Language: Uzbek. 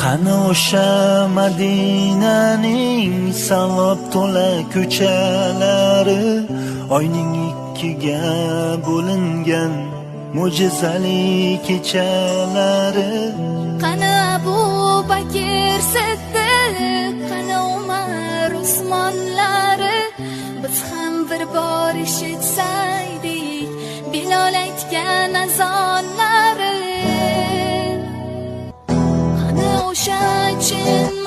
Qani o'sha Madinaning savob to'la ko'chalari, oyning ikkiga bo'lingan mo'jizali kechalari? Qani Abu Bakr Siddiq, qani Umar, Usmonlari? Biz ham bir bor eshitsaydik Bilol aytgan azonlari. Qani o'sha chin